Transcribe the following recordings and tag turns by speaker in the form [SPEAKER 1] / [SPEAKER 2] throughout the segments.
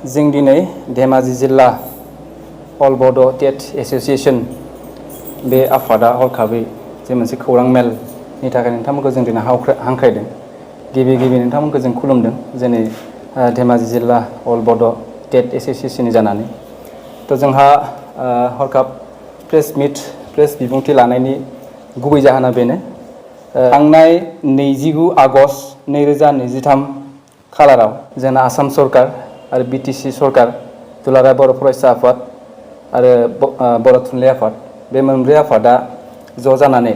[SPEAKER 1] जों दिनै धेमाजि जिल्ला अल बड' टेट एस'सिएशन बे आफादा हरखाबै जे मोनसे खौरां मेलनि थाखाय नोंथांमोनखौ जों दिनै हांख्रायदों। गिबि नोंथांमोनखौ जों खुलुमदों जेनै धेमाजि जिल्ला अल बड' टेट एस'सिएशननि जानानै। थ' जोंहा हरखाब प्रेस बिबुंथि लानायनि गुबै जाहोना बेनो थांनाय 29 आगस्ट 2023 खालाराव जोंना आसाम सरकार आरो बिटिसि सरकार, दुलाराय बर' फरायसा आफाद आरो बर' थुनलाइ आफाद बे मोनब्रै आफादा ज' जानानै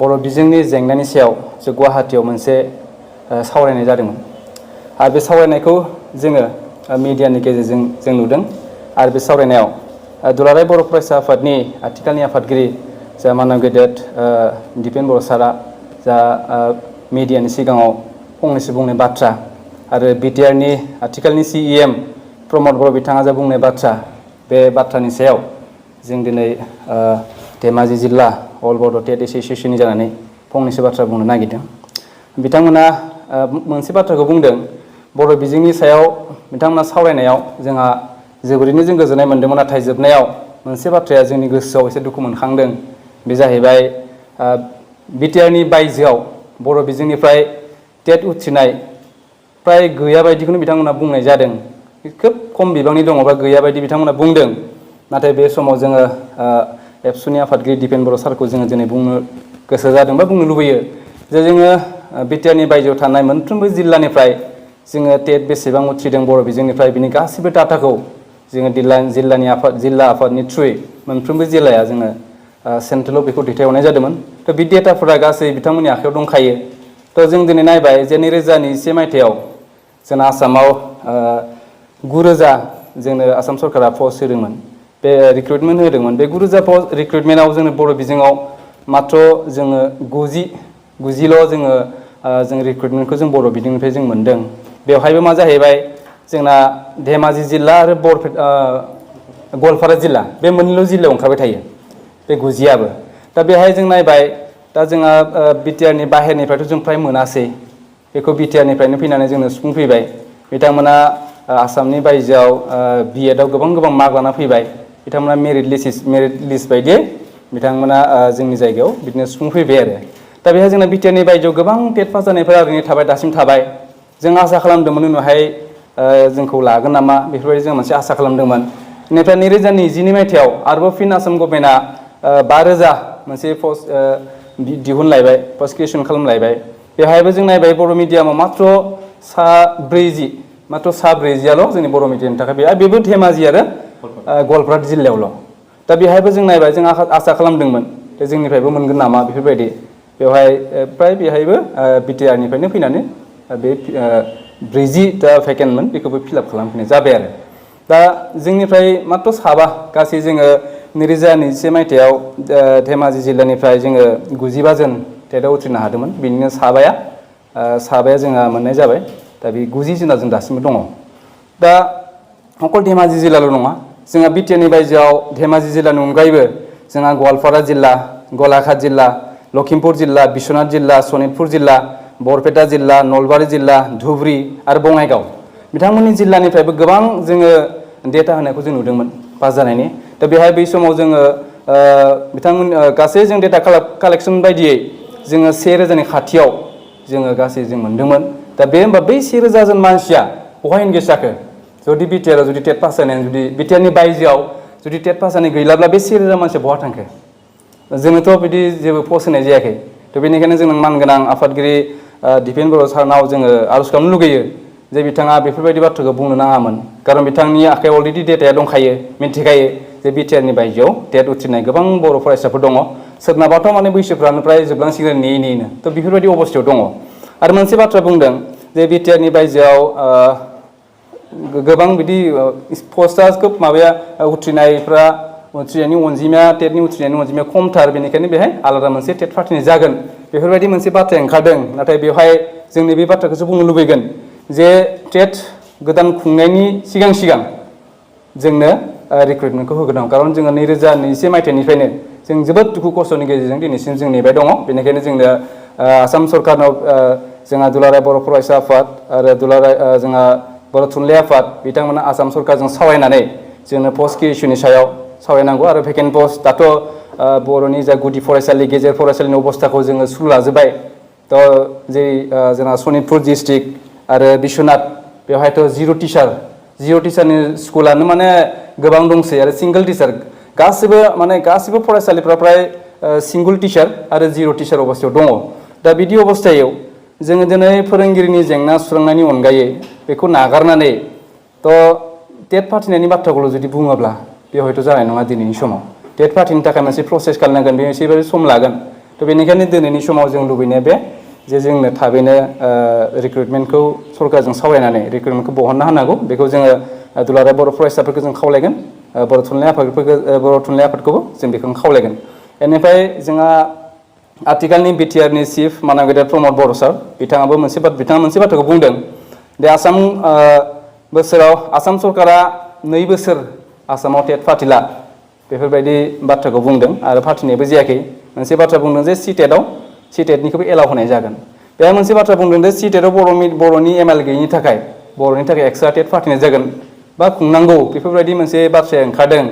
[SPEAKER 1] बर' बिजोंनि जेंनानि सायाव जों गुवाहाटीयाव मोनसे सावरायनाय जादोंमोन। आरो बे सावरायनायखौ जोङो मिडियानि गेजेरजों जों नुदों। आरो बे सावरायनायाव दुलाराय बर' फरायसा आफादनि आथिखालनि आफादगिरि जा मानव गेदेर दिपेन बर' सारा जा मिडियानि सिगाङाव फंनैसो बुंनाय बाथ्रा आरो बिटिआरनि आथिखालनि CEM प्रमद बर' बिथाङा जा बुंनाय बाथ्रा, बे बाथ्रानि सायाव जों दिनै धेमाजि जिल्ला अल बड' टेट एस'सिएशननि जानानै फंनैसो बाथ्रा बुंनो नागिरदों। बिथांमोना मोनसे बाथ्राखौ बुंदों, बर' बिजोंनि सायाव बिथांमोना सावरायनायाव जोंहा जोबोरैनो जों गोजोननाय मोन्दोंमोन। नाथाय जोबनायाव मोनसे बाथ्राया जोंनि गोसोआव एसे दुखु मोनखांदों। बे जाहैबाय बिटिआरनि बायजोआव बर' बिजोंनिफ्राय टेट उथ्रिनाय प्राय गैया बायदिखौनो बिथांमोना बुंनाय जादों। खोब खम बिबांनि दङ बा गैया बायदि बिथांमोना बुंदों। नाथाय बे समाव जोङो एबसुनि आफादगिरि दिपेन बर' सारखौ जोङो दिनै बुंनो गोसो जादों बा बुंनो लुबैयो जे जोङो बिटिआरनि बायजोआव थानाय मोनफ्रोमबो जिल्लानिफ्राय जोङो टेट बेसेबां उथ्रिदों बर' बिजोंनिफ्राय बिनि गासैबो डाटाखौ जोङो जिल्ला आफादनि थ्रुयै मोनफ्रोमबो जिल्लाया जोङो सेन्ट्रेलाव बेखौ दैथायहरनाय जादोंमोन। थ' बे डेटाफोरा गासै बिथांमोननि आखायाव दंखायो। थ' जों दिनै नायबाय जे 2021 मायथाइयाव जोंना आसामाव 9,000 जोंनो आसाम सरकारा पस्ट होदोंमोन, बे रिक्रुटमेन्ट होदोंमोन। बे 9,000 पस्ट रिक्रुटमेन्टआव जोंनो बर' बिजोङाव माथ्र जोङो 90ल' जों रिक्रुटमेन्टखौ जों बर' बिजोंनिफ्राय जों मोन्दों। बेवहायबो मा जाहैबाय जोंना धेमाजि जिल्ला आरो गवालपारा जिल्ला बे मोननैल' जिल्लायाव ओंखारबाय थायो बे 90आबो। दा बेहाय जों नायबाय, दा जोंहा बिटिआरनि बाहेरनिफ्रायथ' जों फ्राय मोनासै। बेखौ बिटिआरनिफ्रायनो फैनानै जोंनो सुफुंफैबाय। बिथांमोना आसामनि बायजोआव बिएडआव गोबां मार्क लाना फैबाय। बिथांमोना मेरिट लिस्ट बायदियै बिथांमोना जोंनि जायगायाव बिदिनो सुफुंफैबाय आरो। दा बेहाय जोंना बिटिआरनि बायजोआव गोबां टेट पास जानायफोरा ओरैनो थाबाय, दासिम थाबाय। जों आसा खालामदोंमोन उनावहाय जोंखौ लागोन नामा, बेफोरबायदि जों मोनसे आसा खालामदोंमोन। बेनिफ्राय 2022 मायथाइयाव आरोबाव फिन आसाम गभर्नमेन्टआ 5,000 मोनसे पस्ट दिहुनलायबाय, पस्ट क्रिएसन खालामलायबाय। बेवहायबो जों नायबाय बर' मिडियामाव माथ्र 40'आल' जोंनि बर' मिडियामनि थाखाय, बेबो धेमाजि आरो गवालपारा जिल्लायावल'। दा बेहायबो जों नायबाय, जों आसा खालामदोंमोन जे जोंनिफ्रायबो मोनगोन नामा बेफोरबायदि। बेवहाय प्राय बेहायबो बिटिआरनिफ्रायनो फैनानै बे 40 भेकेन्टमोन बेखौबो फिलआप खालामफैनाय जाबाय आरो। दा जोंनिफ्राय माथ्र 7 गासै जोङो 2021 मायथाइयाव धेमाजि जिल्लानिफ्राय जोङो 95 जन टेटआव उथ्रिनो हादोंमोन। बिनिनो 7 जोंहा मोननाय जाबाय। दा बे 90 जना जों दासिमबो दङ। दा अकल धेमाजि जिल्लाल' नङा, जोंहा बिटिआरनि बायजोआव धेमाजि जिल्लानि अनगायैबो जोंहा गवालपारा जिल्ला, गलाघाट जिल्ला, लखिमपुर जिल्ला, बिश्वनाथ जिल्ला, सनितपुर जिल्ला, बरपेटा जिल्ला, नलबारि जिल्ला, धुबुरी आरो बङाइगाव बिथांमोननि जिल्लानिफ्रायबो गोबां जोङो डेटा होनायखौ जों नुदोंमोन पास जानायनि। दा बेहाय बै समाव जोङो बिथांमोन गासै जों डेटा कालेक्सन बायदियै जोङो 1,000 खाथियाव जोङो गासै जों मोनदोंमोन। दा बे होमबा बै 1,000 जन मानसिया बहा एंगेज जाखो? जुदि बिटिआरआव जुदि टेट पास जानाय, जुदि बिटिआरनि बायजोआव जुदि टेट पास जानाय गैलाब्ला बे 1,000 मानसिया बहा थांखो? जोंनोथ' बिदि जेबो पस्ट होनाय जायाखै। थ' बेनिखायनो जों मानगोनां आफादगिरि दिपेन बर' सारनाव जोङो आर'ज खालामनो लुगैयो जे बिथाङा बेफोरबायदि बाथ्राखौ बुंनो नाङामोन। खारन बिथांनि आखायाव अलरेडि डेटाया दंखायो, मिन्थिखायो जे बिटिआरनि बायजोआव टेट उथ्रिनाय गोबां बर' फरायसाफोर दङ। सोरनाबाथ' माने बैसोफ्रानो फ्राय जोबलांसिगोन नेयैनो। थ' बेफोरबायदि अबस्थायाव दङ। आरो मोनसे बाथ्रा बुंदों जे बिटिआरनि बायजोआव गोबां बिदि पस्टआ खोब उथ्रिनायनि अनजिमाया टेटनि उथ्रिनायनि अनजिमाया खमथार, बेनिखायनो बेहाय आलादा मोनसे टेट फाथिनाय जागोन बेफोरबायदि मोनसे बाथ्राया ओंखारदों। नाथाय बेवहाय जोंनि बे बाथ्राखौसो बुंनो लुबैगोन जे टेट गोदान खुंनायनि सिगां जोंनो रिक्रुटमेन्टखौ होग्रोनांगौ। खारन जोङो 2021 मायथाइनिफ्रायनो जों जोबोद दुखु खस्थ'नि गेजेरजों दिनैसिम जों नेबाय दङ। बेनिखायनो जोंनो आसाम सरकारनाव जोंहा दुलाराय बर' फरायसा आफाद आरो दुलाराय जोंहा बर' थुनलाइ आफाद बिथांमोना आसाम सरकारजों सावरायनानै जोंनो पस्ट क्रिएसननि सायाव सावरायनांगौ आरो भेकेन्ट पस्ट दाथ' बर'नि जा गुदि फरायसालि गेजेर फरायसालिनि अबस्थाखौ जोङो सुरु लाजोब्बाय थ' जेरै जोंहा सनितपुर डिस्ट्रिक्ट आरो बिश्वनाथ बेवहायथ' जिर' टिचारनि स्कुलानो माने गोबां दंसै आरो सिंगल टिचार गासिबो फरायसालिफ्रा प्राय सिंगल टिचार आरो जिर' टिचार अबस्थायाव दङ दा बिदि अबस्थायाव जोङो दिनै फोरोंगिरिनि जेंना सुस्रांनायनि अनगायै बेखौ नागारनानै थ' टेट फाथिनायनि बाथ्राखौल' जुदि बुङोब्ला बे हयथ' जानाय नङा दिनैनि समाव टेट फाथिनो थाखाय मोनसे प्रसेस खालामनांगोन बे एसेबाबो सम लागोन थ' बेनिखायनो दिनैनि समाव जों लुबैनाया बे जे जोंनो थाबैनो रिक्रुटमेन्टखौ सरकारजों सावरायनानै रिक्रुटमेन्टखौ बहनना होनांगौ बेखौ जोङो दुलाराय बर' फरायसाफोरखौ जों खावलायगोन बर' थुनलाइ आफादखौबो जों बेखौनो खावलायगोन बेनिफ्राय जोंहा आथिखालनि बिटिआरनि चिफ मानव गेदेर प्रमद बर' सार बिथाङा मोनसे बाथ्राखौ बुंदों दे बोसोराव आसाम सरकारा 2 बोसोर आसामाव टेट फाथिला बेफोरबायदि बाथ्राखौ बुंदों आरो फाथिनायबो जायाखै मोनसे बाथ्रा बुंदों जे सिटेटनिखौबो एलाउ होनाय जागोन बेहा मोनसे बाथ्रा बुंदों जे सिटेटआव बर'नि एमएल गैयिनि थाखाय बर'नि थाखाय एक्सट्रा टेट फाथिनाय जागोन बा खुंनांगौ बेफोरबायदि मोनसे बाथ्राया ओंखारदों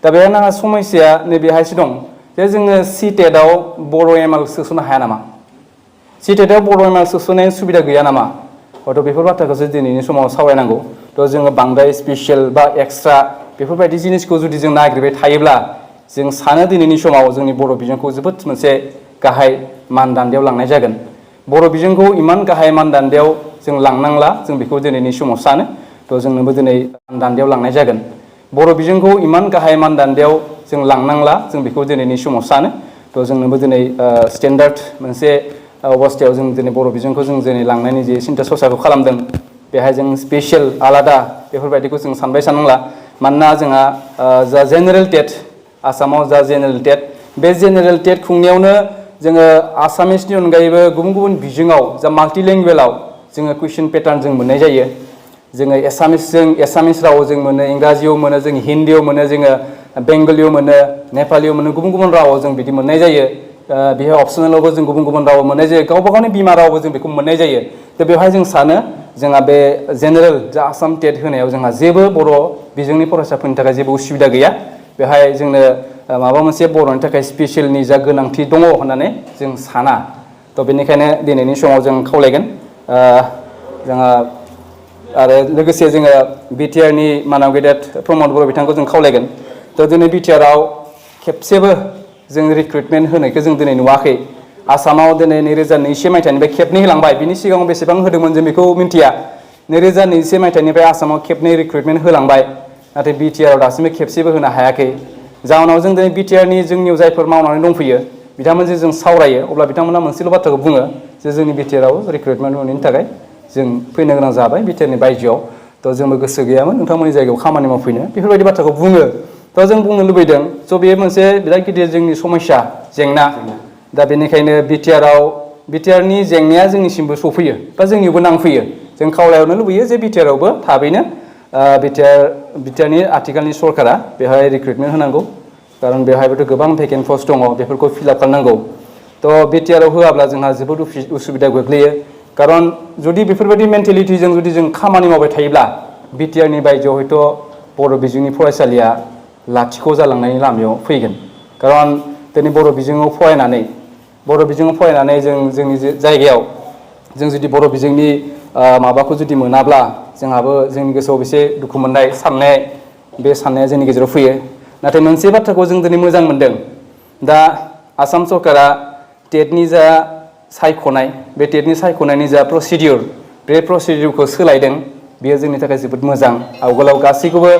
[SPEAKER 1] दा बेहा समस्याया नैबेहायसो दं जे जोङो सिटेटआव बर' एमएल सोसननो हाया नामा सिटेटआव बर' एमएल सोसननायनि सुबिदा गैया नामा हयथ' बेफोर बाथ्राखौसो दिनैनि समाव सावरायनांगौ थ' जोङो बांद्राय स्पेसियेल बा एक्सट्रा बेफोरबायदि जिनिसखौ जुदि जों नागिरबाय थायोब्ला जों सानो दिनैनि समाव जोंनि बर' बिजोंखौ जोबोद मोनसे गाहाय मानदान्दायाव लांनाय जागोन बर' बिजोंखौ इमान गाहाय मानदान्दायाव जों लांनांला जों बेखौ दिनैनि समाव सानो थ' जोंनोबो दिनै मानदान्दायाव लांनाय जागोन बर' बिजोंखौ इमान गाहाय मानदान्दायाव जों लांनांला जों बेखौ दिनैनि समाव सानो थ' जोंनोबो दिनै स्टेन्डार्ड मोनसे अबस्थायाव जों दिनै बर' बिजोंखौ जों दिनै लांनायनि जे सिन्था सरसाखौ खालामदों बेहाय जों स्पेसियेल आलादा बेफोरबायदिखौ जों सानबाय साननांला मानोना जोंहा जा जेनेरेल टेट आसामाव जा जेनेरेल टेट बे जेनेरेल टेट खुंनायावनो जोङो आसामिसनि अनगायैबो गुबुन बिजोङाव जा माल्टिलेंगुवेलाव जोङो कुइसन पेटार्न जों मोननाय जायो जोङो एसामिस रावाव जों मोनो इंराजियाव मोनो जों हिन्दीयाव मोनो जोङो बेंगलियाव मोनो नेपालियाव मोनो गुबुन रावाव जों बिदि मोननाय जायो बेहाय अपसनेलावबो जों गुबुन रावाव मोननाय जायो गावबा गावनि बिमा रावावबो जों बेखौ मोननाय जायो दा बेवहाय जों सानो जोंहा बे जेनेरेल जा आसाम टेट होनायाव जोंहा जेबो बर' बिजोंनि फरायसाफोरनि थाखाय जेबो उसुबिदा गैया बेहाय जोंनो माबा मोनसे बर'नि थाखाय स्पेसियेलनि जा गोनांथि दङ होननानै जों साना थ' बेनिखायनो दिनैनि समाव जों खावलायगोन जोंहा आरो लोगोसे जोङो बिटिआरनि मानव गेदेर प्रमद बर' बिथांखौ जों खावलायगोन थ' दिनै बिटिआरआव खेबसेबो जों रिक्रुटमेन्ट होनायखौ जों दिनै नुवाखै आसामाव दिनै 2021 मायथाइनिफ्राय खेबनै होलांबाय बिनि सिगाङाव बेसेबां होदोंमोन जों बेखौ मिन्थिया 2021 मायथाइनिफ्राय आसामाव खेबनै रिक्रुटमेन्ट होलांबाय नाथाय बिटिआरआव दासिमबो खेबसेबो होनो हायाखै जाहोनाव जों दिनै बिटिआरनि जोंनियाव जायफोर मावनानै दंफैयो बिथांमोनजों जों सावरायो अब्ला बिथांमोना मोनसेल' बाथ्राखौ बुङो जे जोंनि बिटिआरआव रिक्रुटमेन्ट मोनैनि थाखाय जों फैनो गोनां जाबाय बिटिआरनि बायजोआव थ' जोंबो गोसो गैयामोन नोंथांमोननि जायगायाव खामानि मावफैनो बेफोरबायदि बाथ्राखौ बुङो थ' जों बुंनो लुबैदों स' बेयो मोनसे बिराद गिदिर जोंनि समस्या जेंना दा बेनिखायनो बिटिआरनि जेंनाया जोंनिसिमबो सफैयो बा जोंनियावबो नांफैयो जों खावलायहरनो लुबैयो जे बिटिआरआवबो थाबैनो बिटिआरनि आथिखालनि सरकारा बेहाय रिक्रुटमेन्ट होनांगौ खारन बेवहायबोथ' गोबां भेकेन्ट पस्ट दङ बेफोरखौ फिलआप खालामनांगौ थ' बिटिआरआव होआब्ला जोंहा जोबोद उसुबिदा गोग्लैयो खारन जुदि बेफोरबायदि मेन्टेलिटिजों जुदि जों खामानि मावबाय थायोब्ला बिटिआरनि बायजोआव हयथ' बर' बिजोंनि फरायसालिया लाथिख' जालांनायनि लामायाव फैगोन खारन दिनै बर' बिजोङाव फरायनानै जों जोंनि जायगायाव जों जुदि बर' बिजोंनि माबाखौ जुदि मोनाब्ला जोंहाबो जोंनि गोसोआव एसे दुखु मोननाय बे साननाया जोंनि गेजेराव फैयो नाथाय मोनसे बाथ्राखौ जों दिनै मोजां मोनदों दा आसाम सरकारा टेटनि जा सायख'नाय बे टेटनि सायख'नायनि जा प्रसिडिउर बे प्रसिडिउरखौ सोलायदों बेयो जोंनि थाखाय जोबोद मोजां आवगोलाव गासैखौबो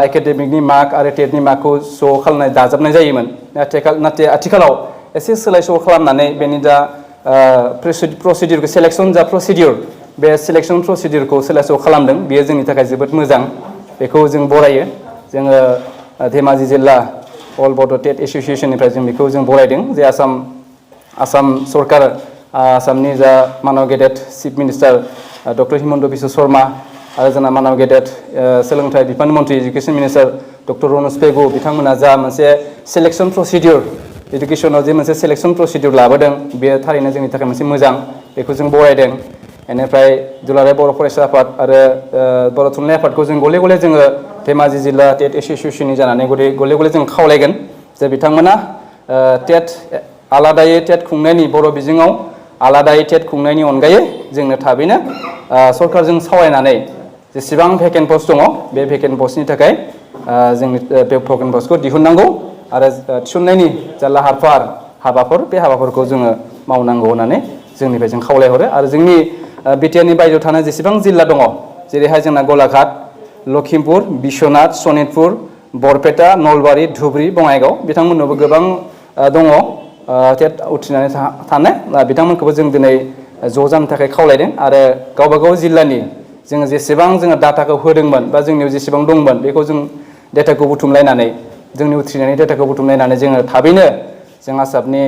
[SPEAKER 1] एकाडेमिकनि मार्क आरो टेटनि मार्कखौ ज' खालामनाय दाजाबनाय जायोमोन नाथाय आथिखालाव एसे सोलाय सोल' खालामनानै बेनि दा प्रसिडिउरखौ सेलेक्सन जा प्रसिडिउर बे सेलेक्सन प्रसिडिउरखौ सोलाय सोल' खालामदों बेयो जोंनि थाखाय जोबोद मोजां बेखौ जों बरायो जोङो धेमाजि जिल्ला अल बड' टेट एस'सियेसननिफ्राय जों बेखौ जों बरायदों जे आसाम सरकार आसामनि जा मानव गेदेर chief minister doctor Himanta Biswa Sarma आरो जोंना मानव गेदेर सोलोंथाइ बिफान मन्त्रि education minister doctor Ranoj Pegu बिथांमोना जा मोनसे सेलेक्सन प्रसिडिउर इडुकेसनाव जे मोनसे सेलेक्सन प्रसिडिउर लाबोदों बेयो थारैनो जोंनि थाखाय मोनसे मोजां बेखौ जों बरायदों बेनिफ्राय दुलाराय बर' फरायसा आफाद आरो बर' थुनलाइ आफादखौ जों गले गले जोङो धेमाजि जिल्ला टेट एस'सियेसननि जानानै गले गले जों खावलायगोन जे बिथांमोना टेट आलादायै टेट खुंनायनि बर' बिजोङाव आलादायै टेट खुंनायनि अनगायै जोंनो थाबैनो सरकारजों सावरायनानै जेसेबां भेकेन्ट पस्ट दङ बे भेकेन्ट पस्टनि थाखाय जोंनि बे भेकेन्ट पस्टखौ दिहुननांगौ आरो थिसननायनि जा लाहार फाहार हाबाफोर बे हाबाफोरखौ जोङो मावनांगौ होननानै जोंनिफ्राय जों खावलायहरो आरो जोंनि बिटिआरनि बायजोआव थानाय जेसेबां जिल्ला दङ जेरैहाय जोंना गलाघाट लखिमपुर बिश्वनाथ सनितपुर बरपेटा नलबारि धुबुरी बङाइगाव बिथांमोननावबो गोबां दङ टेट उथ्रिनानै थानाय बिथांमोनखौबो जों दिनै ज' जानो थाखाय खावलायदों आरो गावबा गाव जिल्लानि जोङो जेसेबां जोङो डाटाखौ होदोंमोन बा जोंनियाव जेसेबां दंमोन बेखौ जों डेटाखौ बुथुमलायनानै जोंनि उथ्रिनायनि डेटाखौ बुथुमलायनानै जोङो थाबैनो जों आसामनि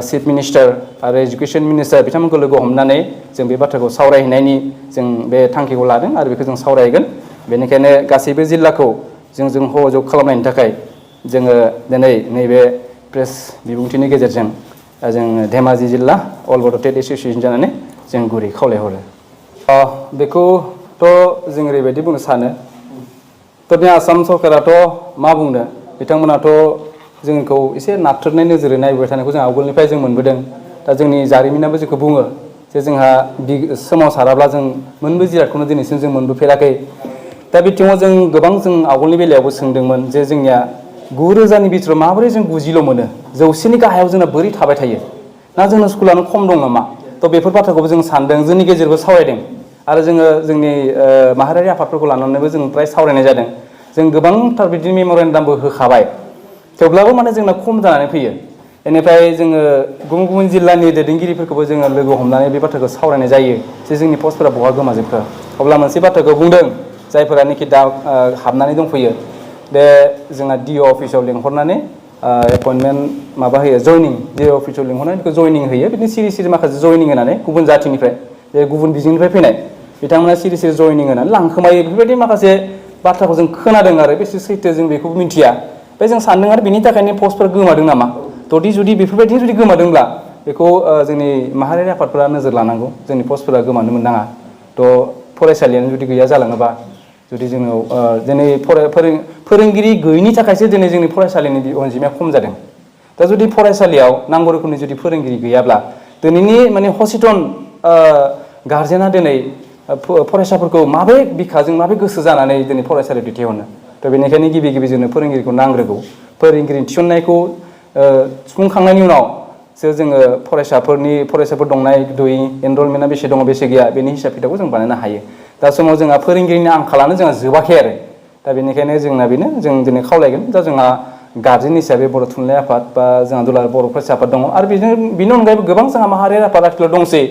[SPEAKER 1] चिफ मिनिस्टार आरो एजुकेसन मिनिस्टार बिथांमोनखौ लोगो हमनानै जों बे बाथ्राखौ सावरायहैनायनि जों बे थांखिखौ लादों आरो बेखौ जों सावरायगोन बेनिखायनो गासैबो जिल्लाखौ जों सह'जुग खालामनायनि थाखाय जोङो दिनै नैबे प्रेस बिबुंथिनि गेजेरजों जों धेमाजि जिल्ला अल बड' टेट एस'सियेसन जानानै जों गुरै खावलायहरो बेखौथ' जों ओरैबायदि बुंनो सानो बे आसाम सरकाराथ' मा बुंनो बिथांमोनाथ' जोंखौ एसे नाथ्रोदनाय नोजोरै नायबाय थानायखौ जों आवगोलनिफ्राय जों मोनबोदों दा जोंनि जारिमिनाबो जोंखौ बुङो जे जोंहा सोमावसाराब्ला जों मोनबो जिरादखौनो दिनैसिम जों मोनबोफेराखै दा बिथिङाव जों गोबां जों आवगोलनि बेलायावबो सोंदोंमोन जे जोंनिया 9,000नि बिथोराव माबोरै जों 90ल' मोनो 100नि गाहायाव जोंना बोरै थाबाय थायो ना जोंना स्कुलानो खम दं नामा थ' बेफोर बाथ्राखौबो जों सानदों जोंनि गेजेरबो सावरायदों आरो जोङो जोंनि माहारियारि आफादफोरखौ लानानैबो जों फ्राय सावरायनाय जादों जों गोबांथार बिदिनो मेम'रेन्डामबो होखाबाय थेवब्लाबो माने जोंना खम जानानै फैयो बेनिफ्राय जोङो गुबुन गुबुन जिल्लानि दैदेनगिरिफोरखौबो जोङो लोगो हमनानै बे बाथ्राखौ सावरायनाय जायो जे जोंनि पस्टफोरा बहा गोमाजोबखो अब्ला मोनसे बाथ्राखौ बुंदों जायफोरानोखि दा हाबनानै दंफैयो बे जोंना डिअ अफिसाव लिंहरनानै एपइन्टमेन्ट माबा होयो जयनिं डिअ अफिसाव लिंहरनानै बेखौ जयनिं होयो बिदिनो सिरि सिरि माखासे जयनिं होनानै गुबुन जाथिनिफ्राय बे गुबुन बिजोंनिफ्राय फैनाय बिथांमोना सिरि सिरि जयनिं होनानै लांखोमायो बेफोरबायदि माखासे बाथ्राखौ जों खोनादों आरो बेसे सैथो जों बेखौबो मिथिया बे जों सानदों आरो बेनि थाखायनो पस्टफोर गोमादों नामा जुदि बेफोरबायदि जुदि गोमादोंब्ला बेखौ जोंनि माहारियारि आफादफोरा नोजोर लानांगौ जोंनि पस्टफोरा गोमानो मोननाङा थ' फरायसालियानो जुदि गैया जालाङोबा जुदि जोंनाव दिनै फोरोंगिरि गैयिनि थाखायसो दिनै जोंनि फरायसालिनि अनजिमाया खम जादों दा जुदि फरायसालियाव नांगौ रोखोमनि जुदि फोरोंगिरि गैयाब्ला दिनैनि माने हसिटन गार्जेना दिनै फरायसाफोरखौ माबे बिखाजों माबे गोसो जानानै दिनै फरायसालियाव दैथायहरनो थ' बेनिखायनो गिबि जोंनो फोरोंगिरिखौ नांग्रोगौ फोरोंगिरि थिसननायखौ सुफुंखांनायनि उनावसो जोङो फरायसाफोर दंनाय गैयै एनरलमेन्टआ बेसे दङ बेसे गैया बेनि हिसाब खिथाबखौ जों बानायनो हायो दा समाव जोंहा फोरोंगिरिनि आंखालानो जोंहा जोबाखै आरो दा बेनिखायनो जोंना बेनो जों दिनै खावलायगोन दा जोंहा गार्जेन हिसाबै बर' थुनलाइ आफाद बा जोंहा दुलाराय बर' फरायसा आफाद दङ आरो बेनि अनगायैबो गोबां जोंहा माहारियारि आफाद आथिखालाव दंसै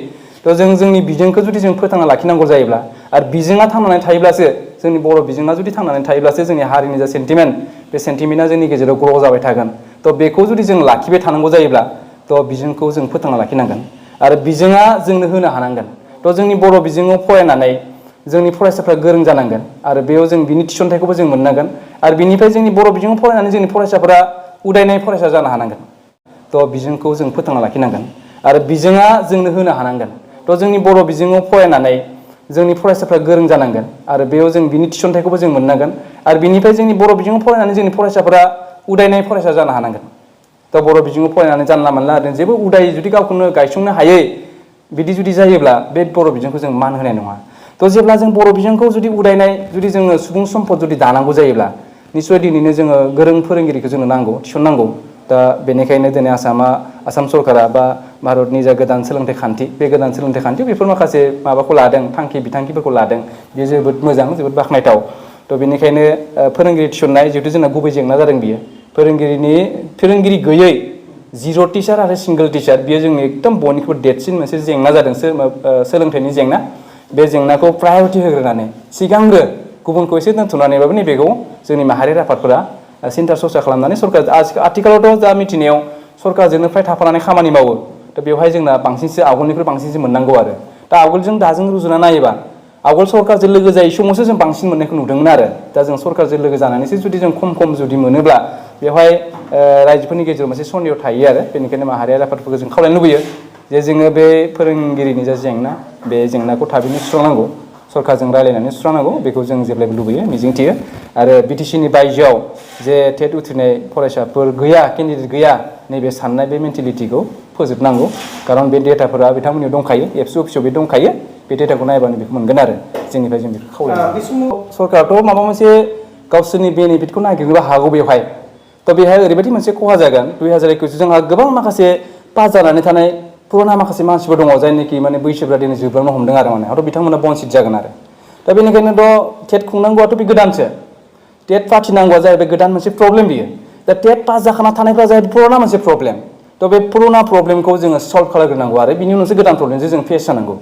[SPEAKER 1] थ' जोंनि बिजोंखौ जुदि जों फोथांना लाखिनांगौ जायोब्ला आरो बिजोङा थांनानै थायोब्लासो जोंनि बर' बिजोङा जुदि थांनानै थायोब्लासो जोंनि हारिनि जा सेन्टिमेन्ट बे सेन्टिमेन्टआ जोंनि गेजेराव ग्र' जाबाय थागोन थ' बेखौ जुदि जों लाखिबाय थानांगौ जायोब्ला थ' बिजोंखौ जों फोथांना लाखिनांगोन आरो बिजोङा जोंनो होनो हानांगोन थ' जोंनि बर' बिजोङाव फरायनानै जोंनि फरायसाफ्रा गोरों जानांगोन आरो बेयाव जों बिनि थिसनथाइखौबो जों मोननांगोन आरो बिनिफ्राय जोंनि बर' बिजोङाव फरायनानै जोंनि फरायसाफोरा उदायनाय फरायसा जानो हानांगोन थ' बिजोंखौ जों फोथांना लाखिनांगोन आरो बिजोङा जोंनो होनो हानांगोन थ' जोंनि बर' बिजोङाव फरायनानै जोंनि फरायसाफ्रा गोरों जानांगोन आरो बेयाव जों बिनि थिसनथाइखौबो जों मोननांगोन आरो बिनिफ्राय जोंनि बर' बिजोङाव फरायनानै जोंनि फरायसाफोरा उदायनाय फरायसा जानो हानांगोन थ' बर' बिजोङाव फरायनानै जानला मानला ओरैनो जेबो उदाय जुदि गावखौनो गायसंनो हायै बिदि जुदि जायोब्ला बे बर' बिजोंखौ जों मान होनाय नङा थ' जेब्ला जों बर' बिजोंखौ जुदि उदायनाय जुदि जोङो सुबुं सम्पद जुदि दानांगौ जायोब्ला निस्सय दिनैनो जोङो गोरों फोरोंगिरिखौ जोंनो नांगौ थिसननांगौ दा बेनिखायनो दिनै आसाम सरकारा बा भारतनि जा गोदान सोलोंथाइ खान्थि बे गोदान सोलोंथाइ खान्थियाव बेफोर माखासे माबाखौ लादों बिथांखिफोरखौ लादों बेयो जोबोद मोजां जोबोद बाख्नायथाव थ' बेनिखायनो फोरोंगिरि थिसननाय जिहेथु जोंना गुबै जेंना जादों बियो फोरोंगिरि गैयै जिर' टिचार आरो सिंगोल टिचार बेयो जोंनि एकदम बयनिख्रुइबो देरसिन मोनसे जेंना जादों सोलोंथाइनि जेंना बे जेंनाखौ प्रायरिटि होग्रोनानै सिगांग्रो गुबुनखौ एसे दोनथ'नानैबाबो नैबेखौ जोंनि माहारियारि आफादफोरा सिन्था सरसा खालामनानै सरकार आथिखालावथ' जा मिथिनायाव सरकारजोंनो फ्राय थाफानानै खामानि मावो थ' बेवहाय जोंना आवगोलनिख्रुइ बांसिनसो मोननांगौ आरो दा आवगोलजों दाजों रुजुना नायोबा आवगोल सरकारजों लोगो जायै समावसो जों बांसिन मोननायखौ नुदोंमोन आरो दा जों सरकारजों लोगो जानानैसो जुदि जों खम जुदि मोनोब्ला बेवहाय रायजोफोरनि गेजेराव मोनसे सन्देह थायो आरो बेनिखायनो माहारियारि आफादफोरखौ जों खावलायनो लुबैयो जे जोङो बे फोरोंगिरिनि जा जेंना बे जेंनाखौ थाबैनो सुस्रांनांगौ सरकारजों रायलायनानै सुस्रांनांगौ बेखौ जों जेब्लायबो लुबैयो मिजिंथियो आरो बिटिसिनि बायजोआव जे टेट उथ्रिनाय फरायसाफोर गैया केन्डिडेट गैया नैबे साननाय बे मेन्टेलिटिखौ फोजोबनांगौ खारन बे डेटाफोरा बिथांमोननियाव दंखायो एबसु अफिसाव बे दंखायो बे डेटाखौ नायबानो बेखौ मोनगोन आरो जोंनिफ्राय जों बेखौ खावलायो बे समाव सरकाराथ' माबा मोनसे गावसोरनि बेनिफिटखौ नागिरनोबो हागौ बेवहाय थ' बेहाय ओरैबायदि मोनसे खहा जागोन 2021 जोंहा गोबां माखासे पास जानानै थानाय पुराना माखासे मानसिफोर दङ जायनोखि माने बैसोफ्रा दिनै जोबलांनो हमदों आरो माने हयथ' बिथांमोना बन्सित जागोन आरो दा बेनिखायनोथ' टेट खुंनांगौआथ' बे गोदानसो टेट फाथिनांगौआ जाहैबाय गोदान मोनसे प्रब्लेम बियो दा टेट पास जाखाना थानायफ्रा जाहैबाय पुराना मोनसे प्रब्लेम थ' बे पुराना प्रब्लेमखौ जोङो सल्भ खालामग्रोनांगौ आरो बिनि उनावसो गोदान प्रब्लेमजों जों फेस जानांगौ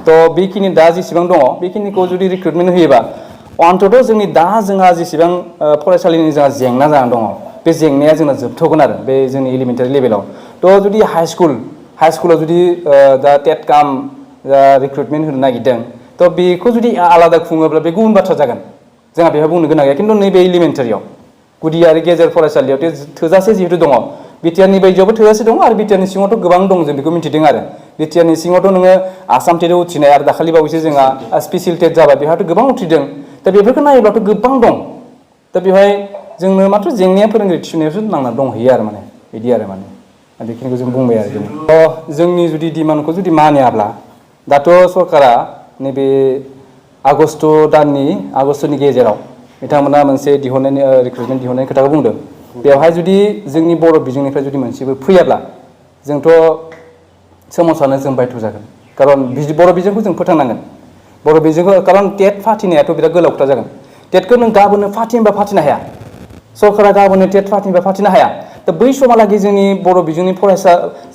[SPEAKER 1] थ' बेखिनि दा जेसेबां दङ बेखिनिखौ जुदि रिक्रुटमेन्ट होयोबा अन्तत' जोंनि दा जोंहा जेसेबां फरायसालिनि जोंहा जेंना जानानै दङ बे जेंनाया जोंना जोबथ'गोन आरो बे जोंनि एलिमेन्टारि लेभेलाव थ' जुदि हाइ स्कुलाव जुदि दा टेट काम रिक्रुटमेन्ट होनो नागिरदों थ' बेखौ जुदि आलादा खुङोब्ला बे गुबुन बाथ्रा जागोन जोंहा बेहा बुंनो गोनां गैया खिन्थु नैबे एलिमेन्टारियाव गुदि आरो गेजेर फरायसालियाव थोजासे जिहेतु दङ बिटिआरनि बायजोआवबो थोजासे दङ आरो बिटिआरनि सिङावथ' गोबां दं जों बेखौ मिथिदों आरो बिटिआरनि सिङावथ' नोङो आसाम टेटआव उथ्रिनाय आरो दाखालि बावैसो जोंहा स्पेसियेल टेट जाबाय बेहाथ' गोबां उथ्रिदों दा बेफोरखौ नायोब्लाथ' गोबां दं दा बेवहाय जोंनो माथ्र' जेंनाया फोरोंगिरि थिसननायावसो नांना दंहैयो आरो माने बिदि आरो माने बेखिनिखौ जों बुंबाय आरो जोंनि जुदि डिमान्डखौ जुदि मानियाब्ला दाथ' सरकारा नैबे आगष्टनि गेजेराव बिथांमोना मोनसे रिक्रुटमेन्ट दिहुननायनि खोथाखौ बुंदों बेवहाय जुदि जोंनि बर' बिजोंनिफ्राय जुदि मोनसेबो फैयाब्ला जोंथ' सोमावसारनो जों बायथ' जागोन खारन बर' बिजोंखौ जों फोथांनांगोन बर' बिजोंखौ खारन टेट फाथिनायाथ' बिराद गोलाव खोथा जागोन टेटखौ नों गाबोननो फाथिनोबा फाथिनो हाया सरकारा गाबोननो टेट फाथिनोबा फाथिनो हाया दा बै समहालागै जोंनि बर' बिजोंनि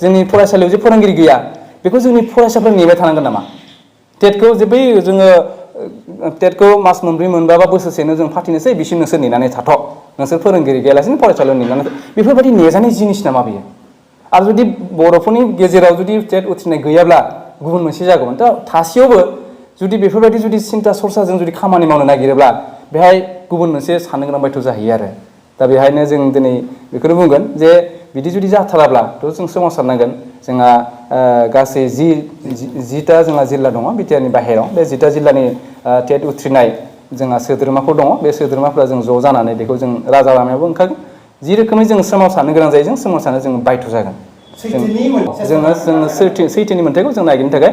[SPEAKER 1] जोंनि फरायसालियाव जे फोरोंगिरि गैया बेखौ जोंनि फरायसाफोरा नेबाय थानांगोन नामा टेटखौ जे बै जोङो टेटखौ मास मोनब्रै मोनबा बा बोसोरसेनो जों फाथिनोसै बिसिम नोंसोर नेनानै थाथ' नोंसोर फोरोंगिरि गैयालासिनो फरायसालियाव नेनानै बेफोरबायदि नेजानाय जिनिस नामा बेयो आरो जुदि बर'फोरनि गेजेराव जुदि टेट उथ्रिनाय गैयाब्ला गुबुन मोनसे जागौमोन दा थासेयावबो जुदि बेफोरबायदि जुदि सिन्था सरसाजों जुदि खामानि मावनो नागिरोब्ला बेहाय गुबुन मोनसे साननो गोनां बायथ' जाहैयो आरो दा बेहायनो जों दिनै बेखौनो बुंगोन जे बिदि जुदि जाथाराब्लाथ' जों सोमावसारनांगोन जोंहा गासै जिथा जोंहा जिल्ला दङ बिटिआरनि बाहेराव बे 10टा जिल्लानि टेट उथ्रिनाय जोंहा सोद्रोमाफोर दङ बे सोद्रोमाफोरा जों ज' जानानै बेखौ जों राजा लामायावबो ओंखारगोन जि रोखोमै जों सोमावसारनो गोनां जायो जों सोमावसारनो जों बायथ' जागोन जोङो सैथोनि मोन्थायखौ जों नागिरनो थाखाय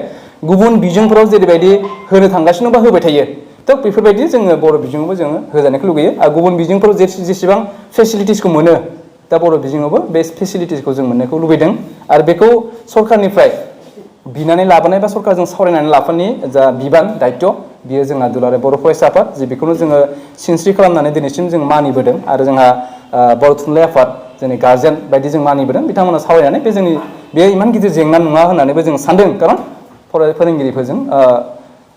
[SPEAKER 1] गुबुन बिजोंफोराव जेरैबायदि होनो थांगासिनो बा होबाय थायो थ' बेफोरबायदि जोङो बर' बिजोङावबो जोङो होजानायखौ लुगैयो आरो गुबुन बिजोंफोराव जेसेबां फेसिलिटिसखौ मोनो दा बर' बिजोङावबो बे फेसिलिटिसखौ जों मोननायखौ लुबैदों आरो बेखौ सरकारनिफ्राय बिनानै लाबोनाय बा सरकारजों सावरायनानै लाफानायनि जा बिबान दायित्व बियो जोंहा दुलाराय बर' फरायसा आफाद जे बेखौनो जोङो सिनस्रि खालामनानै दिनैसिम जों मानिबोदों आरो जोंहा बर' थुनलाइ आफाद जोंनि गार्जेन बायदि जों मानिबोदों बिथांमोना सावरायनानै बे इमान गिदिर जेंना नङा होननानैबो जों सानदों खारन फोरोंगिरिफोरजों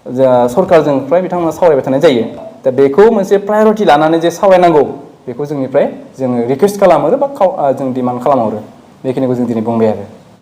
[SPEAKER 1] सरकारजों फ्राय बिथांमोना सावरायबाय थानाय जायो दा बेखौ मोनसे प्रायरिटि लानानै जे सावरायनांगौ बेखौ जोंनिफ्राय जोङो रिकुवेस्ट खालामहरो बा जों डिमान्ड खालामहरो बेखिनिखौ जों दिनै बुंबाय आरो